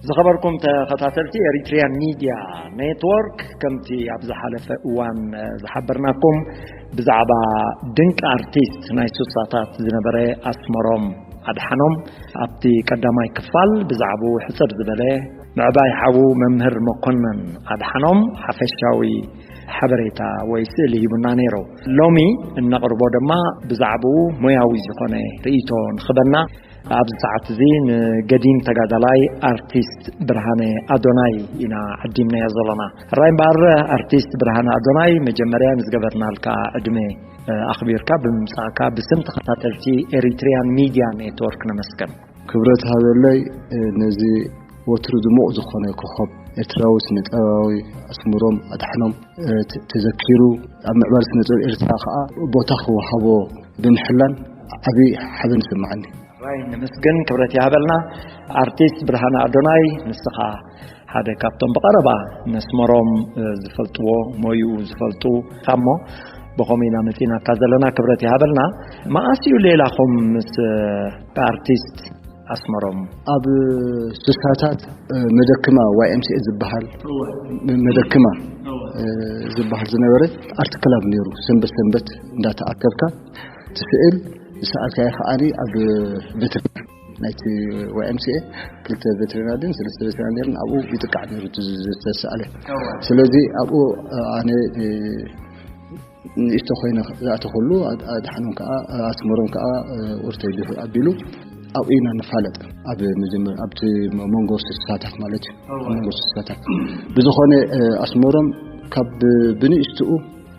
ዝኸበርኩም ተኸታተልቲ ኤሪትሪያን ሚድያ ኔትወርክ፣ ከምቲ ኣብ ዝሓለፈ እዋን ዝሓበርናኩም፣ ብዛዕባ ድንቂ ኣርቲስት ናይ ሱሳታት ዝነበረ ኣስመሮም ኣድሓኖም ኣብቲ ቀዳማይ ክፋል ብዛዕባኡ ሕጽር ዝበለ ምዕባይ ሓዉ መምህር መኮነን ኣድሓኖም ሓፈሻዊ ሓበሬታ ወይ ስእሊ ሂቡና ነይሩ። ሎሚ እነቕርቦ ድማ ብዛዕባኡ ሞያዊ ዝኾነ ርእይቶ ንኽበና ኣብዚ ሰዓት እዚ ንገዲም ተጋዳላይ ኣርቲስት ብርሃነ ኣዶናይ ኢና ዓዲምናዮ ዘለና። ሕራይ እምበኣር ኣርቲስት ብርሃነ ኣዶናይ፣ መጀመርያ ንዝገበርናልካ ዕድመ ኣኽቢርካ ብምምጻእካ ብስም ተኸታተልቲ ኤሪትሪያን ሚድያ ኔትወርክ ነመስግን። ክብረት ሃበለይ፣ ነዚ ወትሩ ድሙቕ ዝኾነ ኮኾብ ኤርትራዊ ስነ ጥበባዊ ኣስምሮም ኣድሓኖም፣ ተ-፣ ተዘኪሩ ኣብ ምዕባል ስነ ጥበብ ኤርትራ ከኣ ቦታ ክወሃቦ ብምሕላን ዓቢ ሓበን ይስምዓኒ። ራይ ነመስግን፣ ክብረት ይሃበልና። ኣርቲስት ብርሃነ ኣዶናይ፣ ንስኻ ሓደ ካብቶም ብቐረባ ነስመሮም ዝፈልጥዎ፣ ሞይኡ ዝፈልጡ እሞ ብኸምኡ ኢና መጺናካ ዘለና፣ ክብረት ይሃበልና። መኣስ እዩ ሌላኹም ምስ ኣርቲስት ኣስመሮም? ኣብ ስሳታት መደክማ ዋይ ኤም ሲ ኤ ዝበሃል፣ መደክማ ዝበሃል ዝነበረ ኣርት ክላብ ነይሩ። ሰንበት ሰንበት እንዳተኣከብካ ትስእል፣ ዝሰኣልካዮ ከዓኒ ኣብ ቬትሪና ናይቲ ዋይ ኤም ሲ ኤ ክልተ ቬትሪና ድን ሰለስተ ቬትሪና ነይርን ኣብኡ ይጥቃዕ ነይሩ እቲ ዝተሰኣለ። ስለዚ ኣብኡ ኣነ ንእሽቶ ኮይነ ዝኣተኹሉ፣ ኣድሓኖም ከኣ፣ ኣስመሮም ከኣ ወርተይ ድሕሪ ኣቢሉ ኣብኡ ኢና ንፋለጥ። ኣብ መጀመር-፣ ኣብቲ መንጎ ስሳታት ማለት እዩ። መንጎ ስሳታት። ብዝኾነ ኣስመሮም ካብ ብንእሽትኡ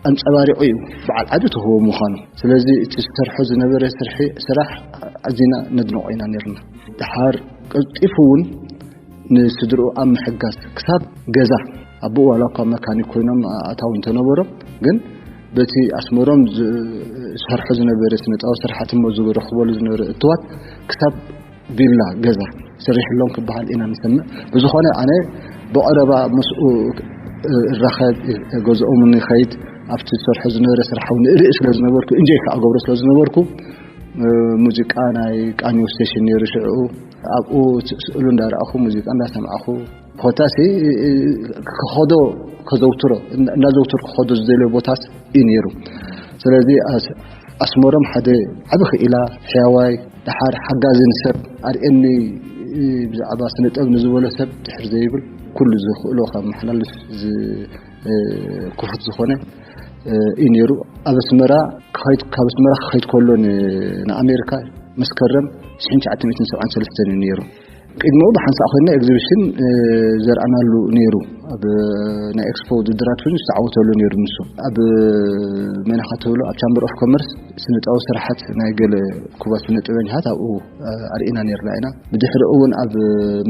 ኣንጸባሪቑ እዩ በዓል ዓቢ ትህቦ ምዃኑ። ስለዚ እቲ ዝሰርሖ ዝነበረ ስርሒ፣ ስራሕ ኣዚና ነድንቖ ኢና ነርና። ድሓር ቀልጢፉ እውን ንስድርኡ ኣብ ምሕጋዝ ክሳብ ገዛ፣ ኣቦኡ ዋላ እኳ መካኒክ ኮይኖም ኣታዊ እንተነበሮም፣ ግን በቲ ኣስመሮም ዝ-፣ ዝሰርሖ ዝነበረ ስነ ጥበባዊ ስራሓት እሞ ዝረኽበሉ ዝነበረ እትዋት ክሳብ ቪላ ገዛ ሰሪሕሎም ክበሃል ኢና ንሰምዕ። ብዝኾነ ኣነ ብቐረባ ምስኡ እራኸብ፣ ገዝኦም እውን ይኸይድ፣ ኣብቲ ዝሰርሖ ዝነበረ ስራሕ እውን እርኢ ስለ ዝነበርኩ፣ እንጆይ ከዓ ገብሮ ስለ ዝነበርኩ፣ ሙዚቃ ናይ ቃንዮ ስቴሽን ነይሩ ሽዕኡ። ኣብኡ ስእሉ እንዳረኣኹ፣ ሙዚቃ እንዳሰማዕኹ፣ ኮታሲ ክኸዶ፣ ከዘውትሮ፣ እንዳዘውትር ክኸዶ ዝደልዮ ቦታስ እዩ ነይሩ። ስለዚ ኣስ-፣ ኣስመሮም ሓደ ዓቢ ክኢላ፣ ሕያዋይ፣ ደሓር ሓጋዚ ንሰብ ኣርእየኒ ብዛዕባ ስነ ጥበብ ንዝበሎ ሰብ ድሕር ዘይብል፣ ኩሉ ዝኽእሎ ካብ መሓላልፍ ዝ-፣ ክፉት ዝኾነ እዩ ነይሩ። ኣብ ኣስመራ ክኸይድ፣ ካብ ኣስመራ ክኸይድ ከሎ ን-፣ ንኣሜሪካ መስከረም ሽሕን ትሽዓተ ሚእትን ሰብዓን ሰለስተን እዩ ነይሩ። ቅድሚኡ ብሓንሳእ ኮይንና ኤግዚቢሽን ዘርኣናሉ ነይሩ። ኣብ ናይ ኤክስፖ ውድድራት ኮይኑ ዝተዓወተሉ ነይሩ። ንሱ ኣብ መን ኢኻ ትብሎ፣ ኣብ ቻምበር ኦፍ ኮመርስ ስነ ጥበባዊ ስራሓት ናይ ገለ ኩባት ስነ ጥበበኛታት ኣብኡ ኣርኢና ነይርና ኢና። ብድሕሪኡ እውን ኣብ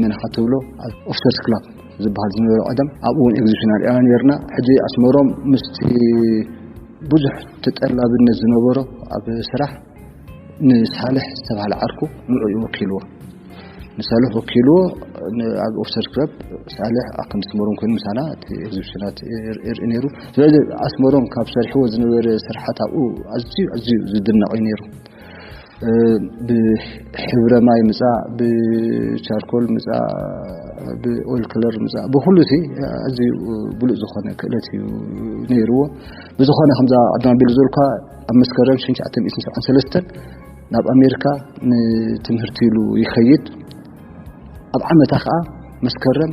መን ኢኻ ትብሎ፣ ኣብ ኦፊሰርስ ክላብ ዝበሃል ዝነበረ ቀደም፣ ኣብኡ እውን ኤግዚቢሽን ኣርኢና ነይርና። ሕጂ ኣስመሮም ምስቲ ብዙሕ ተጠላብነት ዝነበሮ ኣብ ስራሕ ንሳልሕ ዝተባህለ ዓርኩ ንዕኡ ወኪልዎ። ንሳልሕ ወኪልዎ ን-፣ ኣብ ኦፊሰርስ ክለብ ሳልሕ ኣክንዲ ኣስመሮም ኮይኑ ምሳና እቲ ኤግዚቢሽናት የር-፣ የርኢ ነይሩ። ስለዚ ኣስመሮም ካብ ሰሪሕዎ ዝነበረ ስርሓት ኣብኡ ኣዝዩ፣ ኣዝዩ ዝድነቕ እዩ ነይሩ። እ፣ ብሕብረ ማይ ምጻእ፣ ብቻርኮል ምጻእ፣ ብኦይል ከለር ምጻእ፣ ብኹሉ እቲ ኣዝዩ ብሉጽ ዝኾነ ክእለት እዩ ነይርዎ። ብዝኾነ ከምዛ ቀዳም ኣቢሉ ዝበልኳ ኣብ መስከረም ሽሕን ትሽዓተ ሚእትን ሰብዓን ሰለስተን ናብ ኣሜሪካ ንትምህርቲ ኢሉ ይኸይድ። ኣብ ዓመታ ከኣ መስከረም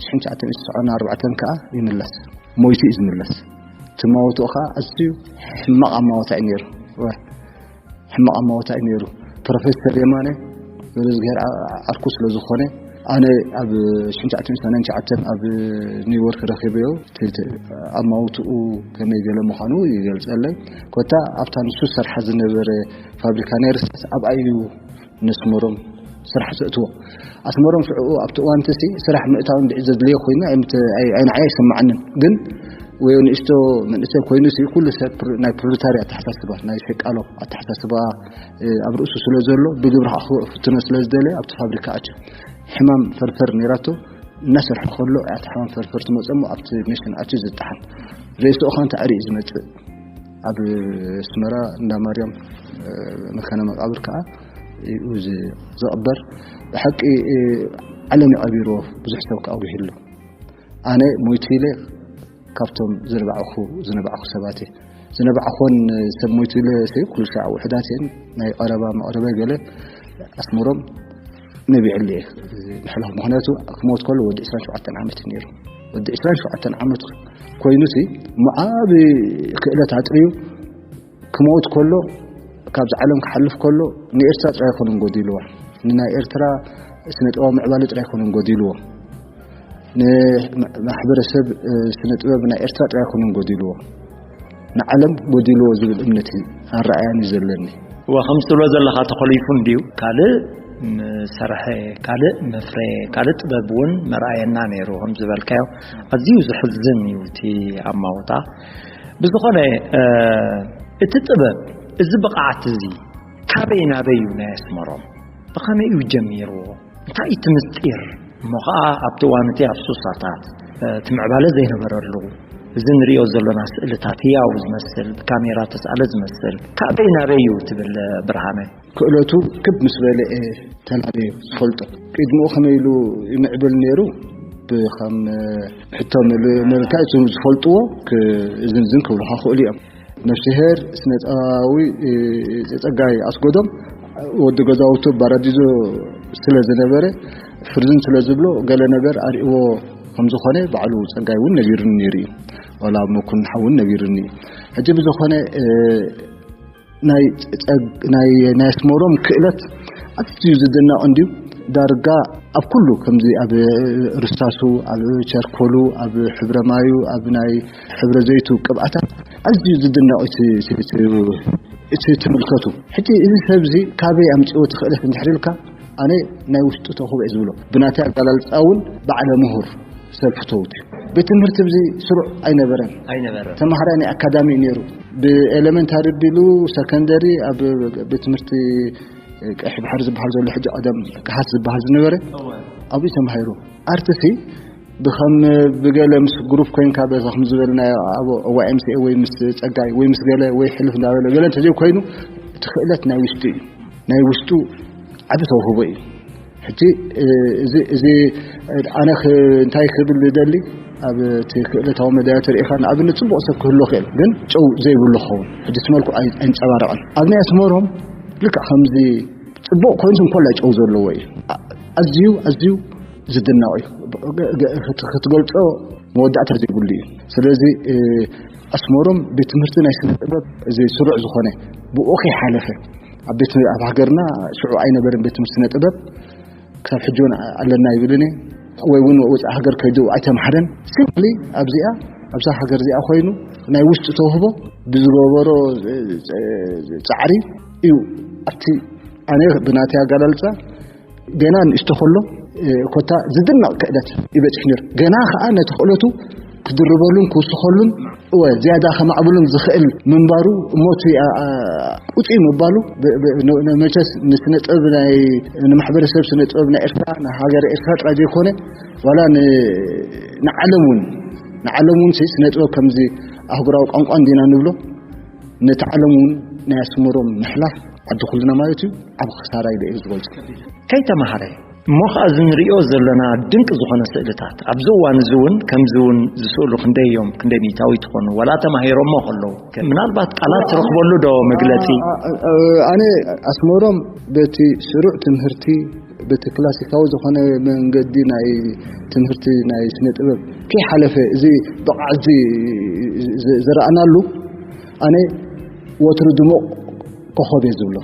ሽሕን ትሽዓተ ሚእትን ሰብዓን ኣርባዕተን ከኣ ይምለስ። ሞይቱ እዩ ዝምለስ። እቲ ማውትኡ ከኣ ኣዝዩ ሕማቕ ኣማውታ እዩ ነይሩ። ወ-፣ ሕማቕ ኣማውታ እዩ ነይሩ። ፕሮፌሰር የማነ ገብረዝግሄር ዓ-፣ ዓርኩ ስለ ዝኾነ፣ ኣነ ኣብ ሽሕን ትሽዓተ ሚእትን ሰማንያን ትሽዓተን ኣብ ኒውዮርክ ረኺበዮ። እቲ፣ እቲ ኣማውትኡ ከመይ ገለ ምዃኑ ይገልጸለይ። ኮታ ኣብታ ንሱ ዝሰርሓ ዝነበረ ፋብሪካ ናይ ርሳስ ኣብኣ እዩ ነስመሮም ስራሕ ዘእትዎ። ኣስመሮም ሽዕኡ ኣብቲ እዋን እቲ ስራሕ ምእታው እንድዒ ዘድልዮ ኮይኑ ኣይምተ-፣ ኣይ-፣ ኣይ-፣ ንዓይ ኣይሰማዓንን። ግን ወይ ንእሽቶ መንእሰይ ኮይኑ ሲ ኩሉ ሰብ ፕሮ-፣ ናይ ፕሮሌታርያ ኣተሓሳስባ፣ ናይ ሸቃሎ ኣተሓሳስባ፣ እ፣ ኣብ ርእሱ ስለ ዘሎ ብግብሪ ከዓ ክፍትኖ ስለ ዝደለየ ኣብቲ ፋብሪካ ኣትዩ። ሕማም ፈርፈር ነይራቶ፣ እናሰርሐ ከሎ እያ እቲ ሕማም ፈርፈር ትመጸሞ ኣብቲ ሜሽን ኣትዩ ዝጠሓን። ሬስኡ ኸዓ እንተዕሪ እዩ ዝመጽእ። ኣብ ኣስመራ እንዳ ማርያም መካነ መቃብር ከዓ እዩ ዝቕበር። ብሓቂ ዓለም ይቐቢርዎ፣ ብዙሕ ሰብ ከዓ ጉሂሉ። ኣነ ሞይቱ ኢለ ካብቶም ዝነባዕኹ ዝነባዕኹ ሰባት እየ። ዝነባዕኾን ሰብ ሞይቱ ኢለ ሰብ ኩሉ ሻዕ ውሕዳት እየን። ናይ ቀረባ መቕረበይ ገለ ኣስመሮም ነቢዕሉ እየ። ምሕላፍ ምኽንያቱ ክሞት ከሎ ወዲ ዕስራን ሸውዓተን ዓመት እዩ ነይሩ። ወዲ ዕስራን ሸውዓተን ዓመት ኮይኑ ሲ እሞ ዓቢ ክእለት ኣጥርዩ ክሞት ከሎ ካብዚ ዓለም ክሓልፍ ከሎ ንኤርትራ ጥራይ ኣይኮነን ጎዲልዋ። ንናይ ኤርትራ ስነ ጥበባዊ ምዕባለ ጥራይ ኣይኮነን ጎዲልዎ። ንማሕበረሰብ ስነ ጥበብ ናይ ኤርትራ ጥራይ ኣይኮነን ጎዲልዎ። ንዓለም ጎዲልዎ ዝብል እምነት እዩ ኣረኣያን እዩ ዘለኒ። እወ፣ ከም ትብሎ ዘለኻ ተኾሊፉ እንድዩ። ካልእ ምሰርሐ፣ ካልእ መፍረ፣ ካልእ ጥበብ እውን መርኣየና ነይሩ። ከም ዝበልካዮ ኣዝዩ ዘሕዝን እዩ እቲ ኣማውታ። ብዝኾነ እቲ ጥበብ፣ እዚ ብቕዓት እዚ ካበይ ናበይ እዩ ናይ ኣስመሮም? ብኸመይ እዩ ጀሚርዎ? እንታይ እቲ ምስጢር? እሞ ኸዓ ኣብቲ እዋን እቲ ኣብ ሱሳታት እቲ ምዕባለ ዘይነበረሉ፣ እዚ ንሪኦ ዘሎና ስእልታት ህያው ዝመስል፣ ብካሜራ ተስኣለ ዝመስል፣ ካበይ ናበይ እዩ ትብል ብርሃነ? ክእለቱ ክብ ምስ በለ እየ ተላልየ ዝፈልጦ። ቅድሚኡ ከመይ ኢሉ ይምዕብል ነይሩ? ብኸም ሕቶ መል-፣ መልካ እቶም ዝፈልጥዎ ክ-፣ እዝን ዝን ክብሉኻ ክእሉ እዮም። ነፍስሄር ስነ ጥበባዊ ጸጋይ ኣስጎዶም ወዲ ገዛውቱ ባራዲዞ ስለ ዝነበረ፣ ፍርዝን ስለ ዝብሎ ገለ ነገር ኣርእዎ ከም ዝኾነ ባዕሉ ጸጋይ እውን ነጊሩኒ ነይሩ እዩ። ዋላ መኩን ሓውን ነጊሩኒ እዩ። ሕጂ ብዝኾነ ናይ ጸግ-፣ ናይ፣ ናይ ኣስመሮም ክእለት ኣዝዩ ዝድነቕ እንድዩ። ዳርጋ ኣብ ኩሉ ከምዚ ኣብ ርሳሱ፣ ኣብ ቸርኮሉ፣ ኣብ ሕብረ ማዩ፣ ኣብ ናይ ሕብረ ዘይቱ ቅብኣታት ኣዝዩ ዝድነቕ እቲ፣ እቲ፣ እቲ፣ እቲ ትምልከቱ። ሕጂ እዚ ሰብ እዚ ካበይ ኣምጺእዎ እቲ ክእለት እንድሕር ኢልካ፣ ኣነ ናይ ውሽጡ ተውህቦ እየ ዝብሎ። ብናተይ ኣገላልጻ እውን በዓለ ምሁር ሰልፊ ተውት እዩ። ቤት ትምህርቲ ብዚ ስሩዕ ኣይነበረን። ኣይነበረን። ተማሃራይ ናይ ኣካዳሚ እዩ ነይሩ። ብኤሌመንታሪ ቢሉ ሰከንደሪ ኣብ ቤት ትምህርቲ ቀይሕ ባሕሪ ዝበሃል ዘሎ ሕጂ ቀደም ከሃስ ዝበሃል ዝነበረ እወ። ኣብኡ ተማሂሩ። ኣርትሲ ብኸም ብገለ ምስ ግሩፕ ኮይንካ በዛ ከም ዝበልናዮ ኣብ ዋይኤምሲኤ ወይ ምስ ጸጋይ ወይ ምስ ገለ ወይ ሕልፍ እንዳበለ ገለ እንተዘይኮይኑ እቲ ክእለት ናይ ውሽጡ እዩ። ናይ ውሽጡ ዓቢ ተውህቦ እዩ። ሕጂ፣ እ፣ እዚ፣ እዚ፣ እ፣ ኣነ ክ-፣ እንታይ ክብል ዝደሊ፣ ኣብ እቲ ክእለታዊ መዳያት ርኢኻ ንኣብነት ጽቡቕ ሰብ ክህሉ ይኽእል፣ ግን ጨው ዘይብሉ ክኸውን፣ ሕጂ እቲ መልክዑ ኣይ-፣ ኣይንጸባረቐን። ኣብ ናይ ኣስመሮም ልክዕ ከምዚ ጽቡቕ ኮይኑ እንኮላይ ጨው ዘለዎ እዩ። ኣ-፣ ኣዝዩ፣ ኣዝዩ ዝድነቕ እዩ። ግ-፣ ግ-፣ ክት-፣ ክትገልጾ መወዳእታ ዘይብሉ እዩ። ስለዚ፣ እ፣ ኣስመሮም ቤት ትምህርቲ ናይ ስነ ጥበብ እዚ ስሩዕ ዝኾነ ብኡ ከይሓለፈ ኣብ ቤት፣ ኣብ ሃገርና ሽዑ ኣይነበረን ቤት ትምህርቲ ስነ ጥበብ። ክሳብ ሕጂ እውን ኣለና ይብልን እየ። ወይ እውን ወፃእ ሃገር ከይዱ ኣይተምሃረን። ሲምፕሊ ኣብዚኣ፣ ኣብዛ ሃገር እዚኣ ኮይኑ ናይ ውሽጢ ተውህቦ ብዝገበሮ፣ እ፣ እ፣ ጻዕሪ እዩ። ኣብቲ ኣነ ብናተይ ኣገላልጻ ገና ንእሽቶ ከሎ፣ እ፣ ኮታ ዝድነቕ ክእለት ይበጽሕ ነይሩ። ገና ኸኣ ነቲ ክእለቱ ክድርበሉን ክውስኸሉን፣ እወ፣ ዝያዳ ከማዕብሉን ዝኽእል ምንባሩ፣ እሞ እቲ፣ ኣ፣ ኣ፣ ውፅኢ ምባሉ፣ ብ-፣ ብ-፣ ን-፣ ን-፣ መቸስ ንስነ ጥበብ ናይ፣ ንማሕበረሰብ ስነ ጥበብ ናይ ኤርትራ፣ ናይ ሃገረ ኤርትራ ጥራይ ዘይኮነ፣ ዋላ ን-፣ ንዓለም እውን፣ ንዓለም እውን ሲ-፣ ስነ ጥበብ ከምዚ ኣህጉራዊ ቋንቋ እንዲና ንብሎ፣ ነቲ ዓለም እውን ናይ ኣስመሮም ምሕላፍ ዓዲ ኩልና ማለት እዩ፣ ዓቢ ክሳራ ኢለ እየ ዝገልጾ። ከይተማሃረ እሞ ኸኣ እዚ ንርእዮ ዘለና ድንቂ ዝኾነ ስእልታት፣ ኣብዚ እዋን እዚ እውን ከምዚ እውን ዝስእሉ ክንደይ እዮም፣ ክንደይ ሚእታዊት ይኾኑ፣ ዋላ ተማሂሮሞ ከለዉ። ምናልባት ቃላት ትረኽበሉ ዶ መግለጺ? ኣ-፣ ኣ-፣ ኣነ ኣስመሮም በቲ ስሩዕ ትምህርቲ፣ በቲ ክላሲካዊ ዝኾነ መንገዲ ናይ ትምህርቲ ናይ ስነ ጥበብ ከይሓለፈ፣ እዚ ብቕዓት እዚ ዝ-፣ ዝረኣናሉ፣ ኣነ ወትሩ ድሙቕ ኮኾብ እየ ዝብሎ።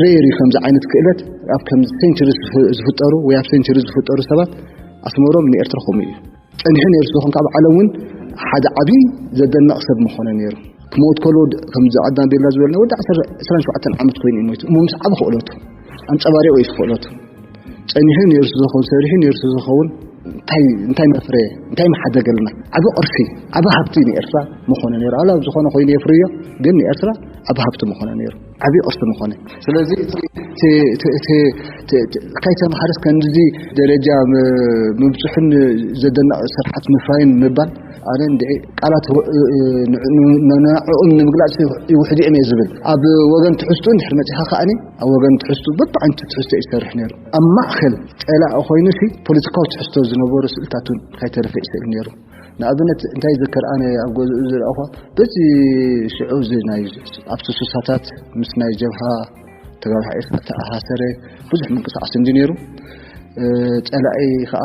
ሬር እዩ ከምዚ ዓይነት ክእለት ኣብ ከምዚ ሴንቸሪ ዝፍ-፣ ዝፍጠሩ ወይ ኣብ ሴንቸሪ ዝፍጠሩ ሰባት። ኣስመሮም ንኤርትራ ከምኡ እዩ ጸኒሑ ነይሩ። ዝኾን ካብ ዓለም እውን ሓደ ዓቢ ዘደንቕ ሰብ ምኾነ ነይሩ። ክመውት ከሎ ወዲ-፣ ከምዚ ቀዳም ቤላ ዝበልና ወዲ ዕስራን ሸውዓተን ዓመት ኮይኑ እዩ ሞይቱ። እሞ ምስ ዓቢ ክእለቱ፣ ኣንጸባሪቑ እዩ ክእለቱ። ጸኒሑ ነይሩ ዝኸውን፣ ሰሪሑ ነይሩ ዝኸውን። እንታይ እንታይ መፍረ እንታይ መሓደገልና? ዓቢ ቅርሲ፣ ዓቢ ሃብቲ ንኤርትራ ምኾነ ነይሩ። ኣላ ዝኾነ ኮይኑ የፍርዮ፣ ግን ንኤርትራ ዓቢ ሃብቲ ምኾነ ነይሩ። ዓቢ ቅርሲ ምኾነ። ስለዚ እቲ እቲ እቲ እቲ እቲ እቲ ከይተምሃረስ ከንድዚ ደረጃ ም- ምብጽሑን ዘደንቕ ስርሓት ምፍራይን ምባል ኣነ እንድዒ ቃላት ው- እ- እ- ን- ን- ንዕኡን ንምግላጽ ይውሕድ እዮም እየ ዝብል። ኣብ ወገን ትሕዝቱ እንድሕር መጺኻ ከኣኒ ኣብ ወገን ትሕዝቱ በብዓይነቱ ትሕዝቶ እዩ ዝሰርሕ ነይሩ። ኣብ ማእከል ጸላኢ ኮይኑሲ ፖለቲካዊ ትሕዝቶ ዝነበሩ ስእልታት እውን ከይተረፈ ይስእል ነይሩ። ንኣብነት እንታይ ይዝከር ኣነ ኣብ ገዝኡ ዝረኣኹ በዚ ሽዑ እዚ ናይ ኣብቲ ሱሳታት ምስ ናይ ጀብሃ ተጋባሕ ኤርትራ ተኣሳሰረ ብዙሕ ምንቅስቃስ እንዲ ነይሩ። ጸላኢ ከዓ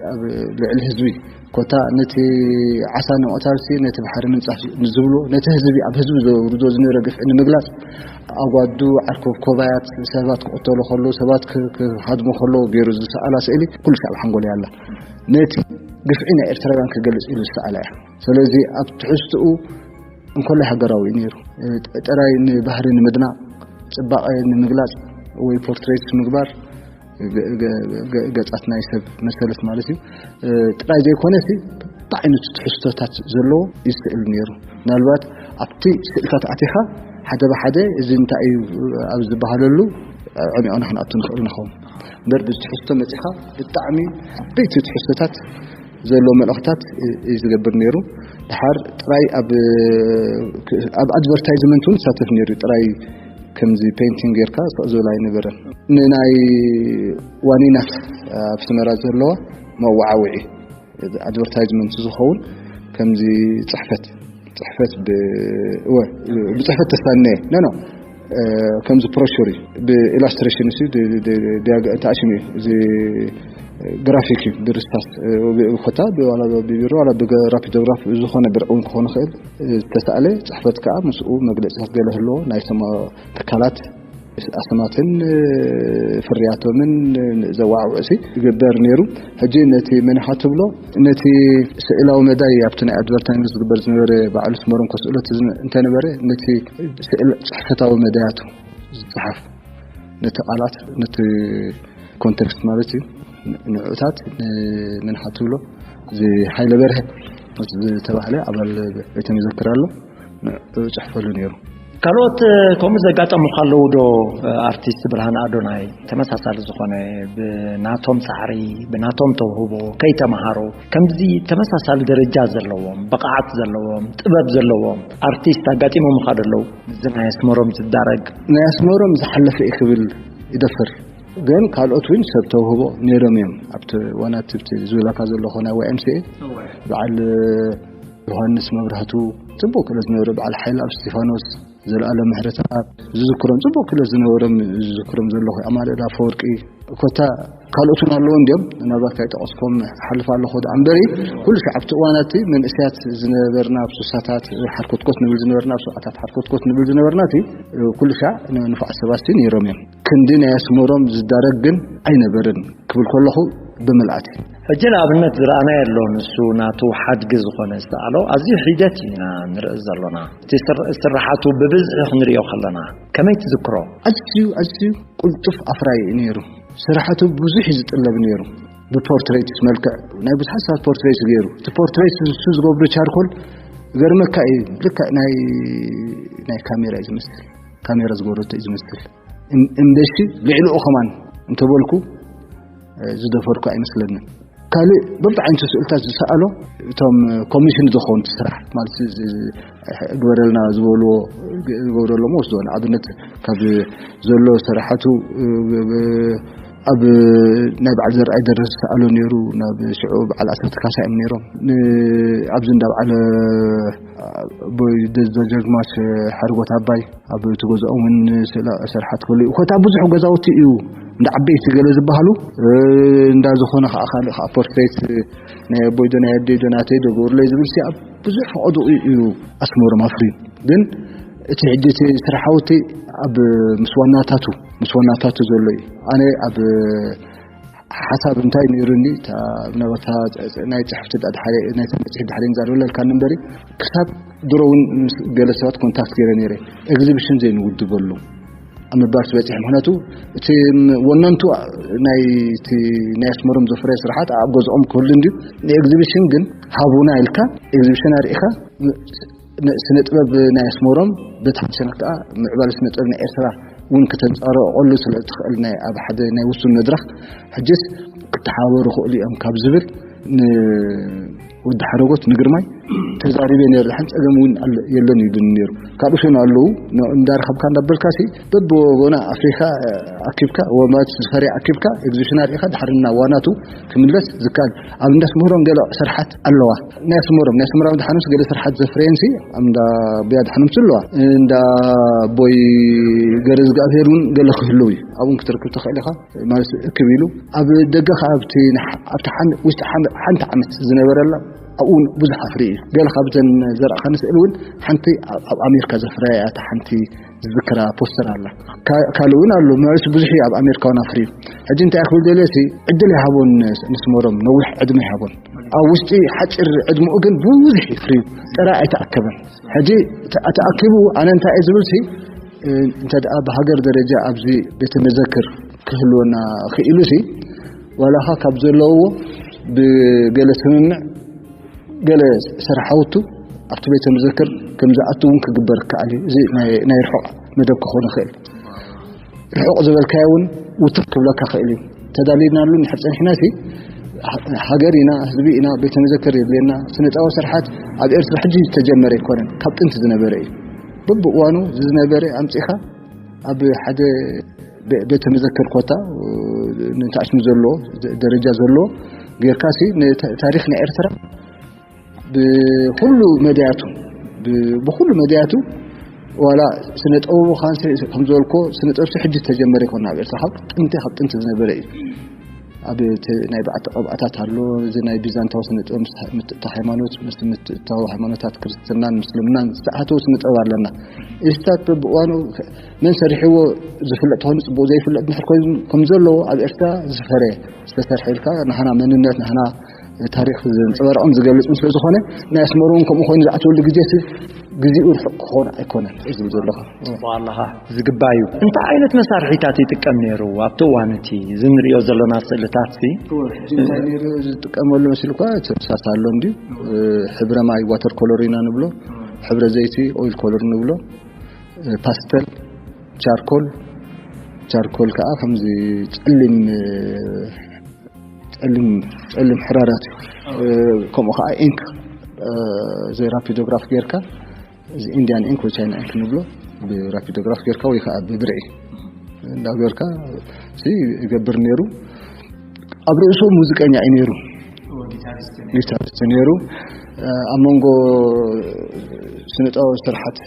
ኣብ ልዕሊ ህዝቢ ኮታ ነቲ ዓሳ ንምቕታልሲ ነቲ ባሕሪ ምንጻፍ ንዝብሎ ነቲ ህዝቢ ኣብ ህዝቢ ዘውርዶ ዝነበረ ግፍዒ ንምግላጽ ኣጓዱ ዓርኮብ ኮባያት ሰባት ክቕተሉ ከሎ ሰባት ክሃድሙ ከሎ ገይሩ ዝሰኣላ ስእሊ ኩሉ ሻዕ ሓንጎል ያላ ነቲ ግፍዒ ናይ ኤርትራውያን ክገልጽ ኢሉ ዝሰኣላ እያ። ስለዚ ኣብ ትሕዝትኡ እንኮላይ ሃገራዊ እዩ ነይሩ። ጥራይ ንባህሪ ንምድናቕ ጽባቐ ንምግላጽ ወይ ፖርትሬት ምግባር ገጻት ናይ ሰብ መሰለት ማለት እዩ። ጥራይ ዘይኮነ ብዓይነቱ ትሕዝቶታት ዘለዎ ይስእል ነይሩ። ምናልባት ኣብቲ ስእልታት ኣቲኻ ሓደ ብሓደ እዚ እንታይ እዩ ኣብ ዝበሃለሉ ዕሚዖና ክንኣቱ ንኽእል ንኸውን እምበር ብትሕዝቶ መፂኻ ብጣዕሚ ዓበይቲ ትሕዝቶታት ዘሎ መልእኽታት እዩ ዝገብር ነይሩ። ድሓር ጥራይ ኣብ ኣድቨርታይዝመንት እውን ይሳተፍ ነይሩ። ጥራይ ከምዚ ፔንቲንግ ጌርካ ስቕ ዝብል ኣይነበረን። ንናይ ዋኒናት ኣብ ስመራ ዘለዋ መዋዓውዒ ኣድቨርታይዝመንት ዝኸውን ከምዚ ፅሕፈት ፅሕፈት ብፅሕፈት ተሳነ ኖ ኖ ከምዚ ፕሮሹር እዩ ብኢላስትሬሽን እ ተኣሽሙ እዩ እዚ ግራፊክ እዩ ብርስታስ ኮታ ብቢሮ ቢቢሮ ራፒዶግራፍ ዝኾነ ብርዒ እውን ክኾን ይኽእል ዝተሳእለ ፅሕፈት ከዓ ምስኡ መግለፂታት ገለ ህልዎ ናይ ሰማ ትካላት ኣስማትን ፍርያቶምን ዘዋዕውዕሲ ይግበር ነይሩ። ሕጂ ነቲ መንሓ ትብሎ ነቲ ስእላዊ መዳይ ኣብቲ ናይ ኣድቨርታይዝ ዝግበር ዝነበረ ባዕሉ ስመሮም ከስእሎ እንተነበረ ነቲ ስእል ፅሕፈታዊ መዳያቱ ዝፅሓፍ ነቲ ቃላት ነቲ ኮንቴክስት ማለት እዩ ንዕታት ንመንሓ ትብሎ እዚ ሓይለ በርሀ ዝተባህለ ኣባል ቤተ መዘክር ኣሎ። ንዕኡ ይፅሕፈሉ ነይሩ። ካልኦት ከምኡ ዘጋጠሙካ ኣለዉ ዶ? ኣርቲስት ብርሃን ኣዶናይ ተመሳሳሊ ዝኾነ ብናቶም ፃዕሪ ብናቶም ተውህቦ ከይተምሃሩ ከምዚ ተመሳሳሊ ደረጃ ዘለዎም ብቕዓት ዘለዎም ጥበብ ዘለዎም ኣርቲስት ኣጋጢሞምኻ ዶ ኣለዉ? እዚ ናይ ኣስመሮም ዝዳረግ ናይ ኣስመሮም ዝሓለፈ እዩ ክብል ይደፍር። ግን ካልኦት እውን ሰብ ተውህቦ ነይሮም እዮም ኣብቲ ዋና ትብቲ ዝብላካ ዘለኹ ናይ ዋይ ኤም ሲ ኤ በዓል ዮሃንስ መብራህቱ ፅቡቅ ክእለት ዝነበረ በዓል ሓይለ ኣብ እስጢፋኖስ ዘለኣለም ምሕረተኣብ ዝዝክሮም ፅቡቅ ክእለት ዝነበሮም ዝዝክሮም ዘለኹ ኣማኑኤል ኣፈወርቂ ኮታ ካልኦት እውን ኣለዉ እንዲዮም ምናልባት ካይጠቀስኮም ሓልፍ ኣለኹ ደኣ እምበሪ ኩሉ ሻዕ ኣብቲ እዋናት መንእስያት ዝነበርና ኣብ ሱሳታት ሓርኮትኮት ንብል ዝነበርና ኣብ ሰብዓታት ሓርኮትኮት ንብል ዝነበርና እቲ ኩሉ ሻዕ ንፉዓት ሰባት ነይሮም እዮም። ክንዲ ናይ ኣስመሮም ዝዳረግ ግን ኣይነበርን ክብል ከለኹ ብምልኣት እዩ። ሕጂ ንኣብነት ዝረኣናዮ ኣሎ ንሱ ናቱ ሓድጊ ዝኾነ ዝተኣሎ ኣዝዩ ሒደት ኢና ንርኢ ዘሎና። እቲ ስር- ስርሓቱ ብብዝሒ ክንሪኦ ከለና ከመይ ትዝክሮ? ኣዝዩ ኣዝዩ ቁልጡፍ ኣፍራይ እዩ ነይሩ። ስርሓቱ ብዙሕ እዩ ዝጥለብ ነይሩ። ብፖርትሬት መልክዕ ናይ ብዙሓት ሰባት ፖርትሬት ገይሩ እቲ ፖርትሬት ንሱ ዝገብሩ ቻርኮል ገርመካ እዩ። ልክዕ ናይ ናይ ካሜራ እዩ ዝመስል። ካሜራ ዝገበረቶ እዩ ዝመስል። እም- እምበሺ ልዕልኡ ከማን እንተበልኩ እ፣ ዝደፈርኩ ኣይመስለንን። ካልእ በብዓይነቱ ስእልታት ዝሰኣሎ እቶም ኮሚሽን ዝኾኑ እቲ ስራሕ ማለት እዚ ግበረልና ዝበልዎ ዝገብረሎም ወስዶ ንኣብነት ካብ ዘሎ ስራሓቱ እ፣ ብ- ኣብ ናይ በዓል ዘርኣይ ደረስ ዝሰኣሎ ነይሩ ናብ ሽዑ በዓል ኣስራት ካሳ እዮም ነይሮም ን- ኣብዚ እንዳ በዓል ቦይ ደጀግማሽ ሓርጎት ኣባይ ኣብ እቲ ገዛኦም እውን ስእላ ሰርሓት ከሉ እዩ ኮታ ብዙሕ ገዛውቲ እዩ እንዳ ዓበይቲ ገለ ዝበሃሉ እ፣ እንዳ ዝኾነ ከዓ ካልእ ከዓ ፖርትሬት ናይ ኣቦይ ዶ ናይ ኣደይ ዶ ናተይ ዶ ገበሩለይ ዝብል ሲ ኣብ ብዙሕ ፈቐድኡ እዩ ኣስመሮም ኣፍርዩ። ግን እቲ ሕጂ እቲ ስራሓዊ እቲ ኣብ ምስ ዋናታቱ ምስ ዋናታቱ ዘሎ እዩ። ኣነ ኣብ ሓሳብ እንታይ ነይሩኒ እታ ምናልባት እታ ናይ ፅሕፍቲ ዳ ድሓረ ናይታ መፅሒት ድሓረ ንዛረበለልካ እምበሪ ክሳብ ድሮ እውን ምስ ገለ ሰባት ኮንታክት ገይረ ነይረ ኤግዚቢሽን ዘይንውድበሉ ኣብ ምባል ዝበፅሕ። ምክንያቱ እቲ ወነንቱ ናይ እቲ ናይ ኣስመሮም ዘፍረየ ስርሓት ኣብ ገዝኦም ክህሉ እንድዩ። ንኤግዚቢሽን ግን ሃቡና ኢልካ ኤግዚቢሽን ኣርኢኻ፣ ስነ ጥበብ ናይ ኣስመሮም በቲ ሓሸና ከዓ ምዕባለ ስነ ጥበብ ናይ ኤርትራ እውን ከተንፃረቀሉ ስለ ትኽእል ናይ ኣብ ሓደ ናይ ውሱን መድረክ ሕጅስ ክተሓበሩ ክእሉ እዮም ካብ ዝብል ንወዲ ሓረጎት ንግርማይ ተዛሪበ ነይረ። ሓንቲ ፀገም እውን የለን ኢሉኒ ነይሩ። ካብኡ ሸኑ ኣለዉ እንዳረኸብካ እንዳበልካ ሲ በብወገና ኣፍሪካ ኣኪብካ ወማት ዝፈርያ ኣኪብካ ኤግዚቢሽን ኣርኢካ ድሓርና ዋናቱ ክምለስ ዝከኣል ኣብ እንዳስምሮም ገለ ስርሓት ኣለዋ። ናይ ኣስመሮም ናይ ኣስመራዊ ድሓኑስ ገለ ስርሓት ዘፍረየንሲ ኣብ እንዳ ብያ ድሓኖም ኣለዋ። እንዳ ቦይ ገረ እግዚኣብሔር እውን ገለ ክህልው እዩ። ኣብኡን ክትረክብ ተኽእል ኢኻ። ማለት እክብ ኢሉ ኣብ ደገ ካብቲ ኣብቲ ውሽጢ ሓንቲ ዓመት ዝነበረላ ኣብኡ ብዙሕ ኣፍሪ እዩ። ገለ ካብተን ዘርእ ከንስእል እውን ሓንቲ ኣብ ኣሜሪካ ዘፍረያ እታ ሓንቲ ዝዝክራ ፖስተር ኣላ። ካልእ እውን ኣሎ። ማለት ብዙሕ ኣብ ኣሜሪካ እውን ኣፍሪ እዩ። ሕጂ እንታይ ክብል ደልየ ሲ ዕድል ይሃቦን ንስመሮም ነዊሕ ዕድመ ይሃቦን ኣብ ውሽጢ ሓፂር ዕድመኡ ግን ብዙሕ ይፍሪ እዩ። ጥራይ ኣይተኣከበን። ሕጂ ተኣኪቡ ኣነ እንታይ እየ ዝብል ሲ እንተ ደኣ ብሃገር ደረጃ ኣብዚ ቤተ መዘክር ክህልወና ክኢሉ ሲ ዋላኻ ካብ ዘለውዎ ብገለ ስምምዕ ገለ ስርሓውቱ ኣብቲ ቤተ መዘክር ከም ዝኣቱ እውን ክግበር ይከኣል እዩ። እዚ ናይ ርሑቕ መደብ ክኾን ይኽእል። ርሑቕ ዝበልካዮ እውን ውትፍ ክብለካ ክእል እዩ። ተዳሊናሉ ንሕር ፀኒሕና ሲ ሃገር ኢና፣ ህዝቢ ኢና፣ ቤተ መዘክር የድልየና። ስነጣዊ ስርሓት ኣብ ኤርትራ ሕጂ ዝተጀመረ ኣይኮነን፣ ካብ ጥንቲ ዝነበረ እዩ። በብእዋኑ ዝነበረ ኣምፂኻ ኣብ ሓደ ቤተ መዘክር ኮታ ንታሽሙ ዘሎ ደረጃ ዘሎ ጌርካ ሲ ታሪክ ናይ ኤርትራ ብኩሉ መድያቱ ብኩሉ መድያቱ ዋላ ስነ ጥበቡ ካንሲ ከም ዝበልኮ ስነ ጥበብ ሕጂ ተጀመረ ይኮን ኣብ ኤርትራ ካብ ጥንቲ ካብ ጥንቲ ዝነበረ እዩ። ኣብ ናይ በዓቲ ቀብኣታት ኣሎ። እዚ ናይ ቢዛንታዊ ስነ ጥበብ ምስ ሃይማኖት ምስ ምትእታዊ ሃይማኖታት ክርስትናን ምስልምናን ዝተኣተወ ስነ ጥበብ ኣለና። እዚታት በብእዋኑ መን ሰሪሕዎ ዝፍለጥ ተኾይኑ ፅቡቅ ዘይፍለጥ ድሕር ኮይኑ ከም ዘለዎ ኣብ ኤርትራ ዝፈረ ዝተሰርሐ ኢልካ ናህና መንነት ናህና ታሪክ ዘንፀባርቅን ዝገልፅን ስለ ዝኾነ ናይ ኣስመሮን ከምኡ ኮይኑ ዝኣተወሉ ግዜ ሲ ግዜኡ ርሑቅ ክኾን ኣይኮነን ዝብል ዘለኹ። ኣለኻ ዝግባዩ። እንታይ ዓይነት መሳርሒታት ይጥቀም ነይሩ ኣብቲ እዋን እቲ እዚ ንሪኦ ዘለና ስእልታት ሲ? እንታይ ነይሩ ዝጥቀመሉ መሲልኳ ተመሳሳሎ እንዲ ሕብረ ማይ ዋተር ኮሎር ኢና ንብሎ፣ ሕብረ ዘይቲ ኦይል ኮሎር ንብሎ፣ ፓስተል፣ ቻርኮል፣ ቻርኮል ከዓ ከምዚ ፀሊም ፀሊም ፀሊም ሕራራት እዩ። ከምኡ ከዓ ኢንክ ዘይ ራፒዶግራፍ ጌርካ እዚ ኢንዲያን ኢንክ ወይ ቻይና ኢንክ ንብሎ ብራፒዶግራፍ ጌርካ ወይ ከዓ ብብርዒ እንዳገርካ ይገብር ነይሩ። ኣብ ርእሱ ሙዚቀኛ እዩ ነይሩ፣ ጊታሪስት ነይሩ። ኣብ መንጎ ስነጥበብ ስርሓት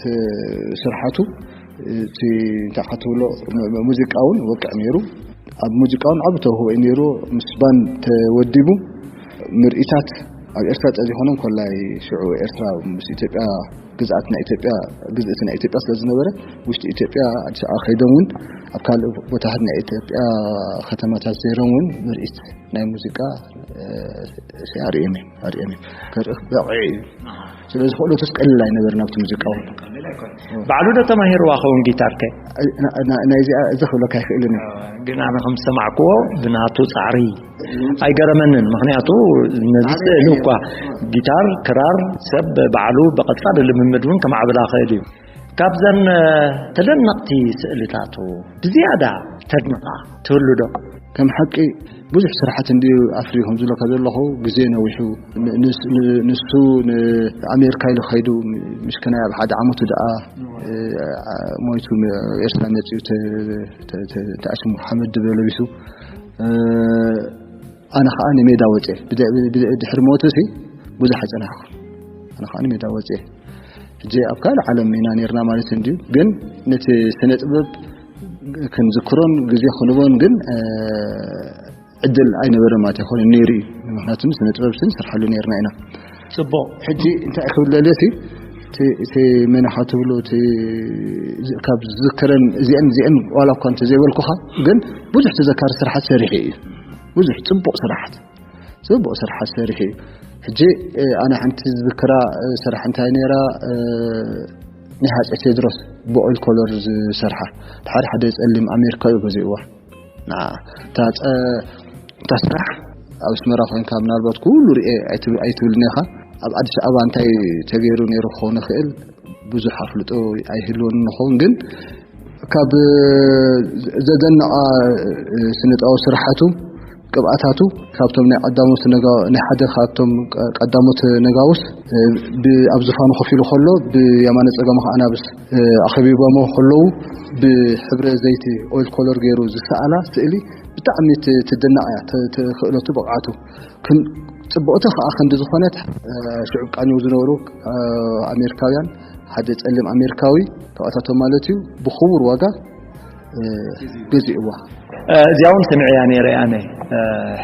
ስርሓቱ እቲ እንታይ ክትብሎ ሙዚቃ እውን ወቅዕ ነይሩ። ኣብ ሙዚቃ እውን ዓብ ተውህቦ እዩ ነይሩ። ምስ ባንድ ተወዲቡ ምርኢታት ኣብ ኤርትራ ጥራይ ዘይኮነ እንኮላይ ሽዑ ኤርትራ ምስ ኢትዮጵያ ግዝኣት ናይ ኢትዮጵያ ግዝእቲ ናይ ኢትዮጵያ ስለ ዝነበረ ውሽጢ ኢትዮጵያ ኣዲስ ኣበባ ከይዶም እውን ኣብ ካልእ ቦታታት ናይ ኢትዮጵያ ከተማታት ዘይሮም እውን ምርኢት ናይ ሙዚቃ ኣርእዮም እዮም ኣርእዮም እዮም ከርኢ በቂዑ እዩ። ስለ ዝኽእሎ ተስቀልል ኣይነበርን ኣብቲ ሙዚቃ እውን። ባዕሉ ዶ ተማሂርዋ ኸውን ጊታርከ? ናይዚኣ እዚ ክብለካ ኣይክእልን እዩ። ግን ኣነ ከም ዝሰማዕክዎ ብናቱ ፃዕሪ ኣይገረመንን። ምክንያቱ ነዚ ስእሊ እኳ ጊታር ክራር ሰብ ባዕሉ ብቐፃሊ ልምምድ እውን ከማዕብላ ክእል እዩ። ካብዘን ተደነቕቲ ስእልታቱ ብዝያዳ ተድንቓ ትህሉ ዶ? ከም ሓቂ ብዙሕ ስራሓት እንዲ ኣፍሪ ከም ዝብለካ ዘለኹ ግዜ ነዊሑ ንሱ ንኣሜሪካ ኢሉ ከይዱ ምሽክናይ ኣብ ሓደ ዓመቱ ደኣ ሞይቱ ኤርትራ መፅኡ ተኣሽሙ ሓመድ ድበ ለቢሱ ኣነ ከዓ ንሜዳ ወፅየ ድሕሪ ሞቱ ሲ ብዙሕ ኣይፀናሕኩ ኣነ ከዓ ንሜዳ ወፅየ ሕጂ ኣብ ካልእ ዓለም ኢና ነርና ማለት እንድዩ ግን ነቲ ስነ ጥበብ ክንዝክሮን ግዜ ክንቦን ግን ዕድል ኣይነበረ ማለት ኣይኮነ ነይሩ እዩ ምክንያቱ ስነ ጥበብ ስን ስርሓሉ ነርና ኢና ፅቡቅ ሕጂ እንታይ ክብል ደልየ እቲ መናኻ ትብሉ ካብ ዝዝከረን እዚአን እዚአን ዋላ እኳ እንተዘይበልኩኻ ግን ብዙሕ ተዘካሪ ስራሓት ሰሪሐ እዩ ብዙሕ ፅቡቅ ስራሓት ፅቡቅ ስራሓት ሰሪሐ እዩ ሕጂ ኣነ ሓንቲ ዝዝክራ ስራሕ እንታይ ነራ ናይ ሃፀይ ቴድሮስ ብኦይል ኮለር ዝሰርሓ፣ ሓደ ሓደ ጸሊም ኣሜሪካዊ ገዚእዋ። ንዓ እታ ጸ- እታ ስራሕ ኣብ ኣስመራ ኮይንካ ምናልባት ኩሉ ርኤ ኣይትብ- ኣይትብልን ኢኻ። ኣብ ኣዲስ ኣበባ እንታይ ተገይሩ ነይሩ ክኸውን ይኽእል፣ ብዙሕ ኣፍልጦ ኣይህልወን ንኸውን፣ ግን ካብ ዘደነቓ ስነጥበባዊ ስራሓቱ፣ ቅብኣታቱ፣ ካብቶም ናይ ቀዳሞት ነጋ- ናይ ሓደ ካብቶም ቀ- ቀዳሞት ነጋውስ፣ ብ- ኣብ ዝፋኑ ኮፍ ኢሉ ከሎ፣ ብየማነ ጸጋሙ ከኣ ኣናብስ ኣኸቢቦሞ ከለዉ፣ ብሕብረ ዘይቲ ኦይል ኮለር ገይሩ ዝሰኣላ ስእሊ ብጣዕሚ ት- ትድነቕ እያ። ተ- ተ- ክእለቱ፣ ብቕዓቱ ክን- ጽብቕቲ ከኣ ክንዲ ዝኾነት፣ ሽዑብ ቃኘው ዝነበሩ ኣሜሪካውያን፣ ሓደ ጸሊም ኣሜሪካዊ ካብኣታቶም ማለት እዩ፣ ብኽቡር ዋጋ ገዚእዋ። እዚኣ እውን ሰሚዐያ ነይረ ኣነ።